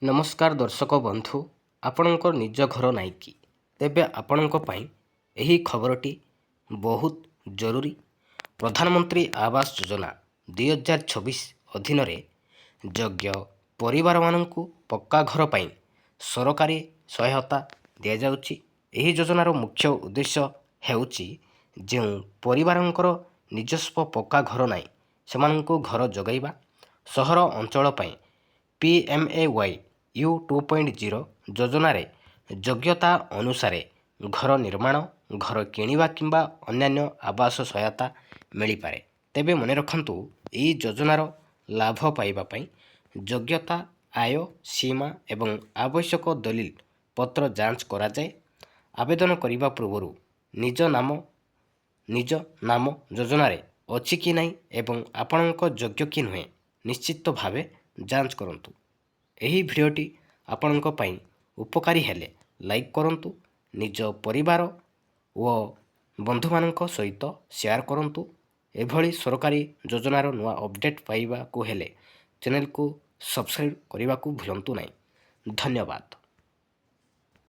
ନମସ୍କାର ଦର୍ଶକ ବନ୍ଧୁ, ଆପଣଙ୍କ ନିଜ ଘର ନାହିଁ କି? ତେବେ ଆପଣଙ୍କ ପାଇଁ ଏହି ଖବରଟି ବହୁତ ଜରୁରୀ। ପ୍ରଧାନମନ୍ତ୍ରୀ ଆବାସ ଯୋଜନା 2026 ଅଧୀନରେ ଯୋଗ୍ୟ ପରିବାରମାନଙ୍କୁ ପକ୍କା ଘର ପାଇଁ ସରକାରୀ ସହାୟତା ଦିଆଯାଉଛି। ଏହି ଯୋଜନାର ମୁଖ୍ୟ ଉଦ୍ଦେଶ୍ୟ ହେଉଛି, ଯେଉଁ ପରିବାରଙ୍କର ନିଜସ୍ୱ ପକ୍କା ଘର ନାହିଁ, ସେମାନଙ୍କୁ ଘର ଯୋଗାଇବା। ସହର ଅଞ୍ଚଳ ପାଇଁ PMAY-U 2.0 ଯୋଜନାରେ ଯୋଗ୍ୟତା ଅନୁସାରେ ଘର ନିର୍ମାଣ, ଘର କିଣିବା କିମ୍ବା ଅନ୍ୟାନ୍ୟ ଆବାସ ସହାୟତା ମିଳିପାରେ। ତେବେ ମନେ ରଖନ୍ତୁ, ଏହି ଯୋଜନାର ଲାଭ ପାଇବା ପାଇଁ ଯୋଗ୍ୟତା, ଆୟ ସୀମା ଏବଂ ଆବଶ୍ୟକ ଦଲିଲ ପତ୍ର ଯାଞ୍ଚ କରାଯାଏ। ଆବେଦନ କରିବା ପୂର୍ବରୁ ନିଜ ନାମ ଯୋଜନାରେ ଅଛି କି ନାହିଁ ଏବଂ ଆପଣଙ୍କ ଯୋଗ୍ୟ କି ନୁହେଁ, ନିଶ୍ଚିତ ଭାବେ ଯାଞ୍ଚ କରନ୍ତୁ। ଏହି ଭିଡ଼ିଓଟି ଆପଣଙ୍କ ପାଇଁ ଉପକାରୀ ହେଲେ ଲାଇକ୍ କରନ୍ତୁ, ନିଜ ପରିବାର ଓ ବନ୍ଧୁମାନଙ୍କ ସହିତ ସେୟାର କରନ୍ତୁ। ଏଭଳି ସରକାରୀ ଯୋଜନାର ନୂଆ ଅପଡ଼େଟ୍ ପାଇବାକୁ ହେଲେ ଚ୍ୟାନେଲକୁ ସବସ୍କ୍ରାଇବ୍ କରିବାକୁ ଭୁଲନ୍ତୁ ନାହିଁ। ଧନ୍ୟବାଦ।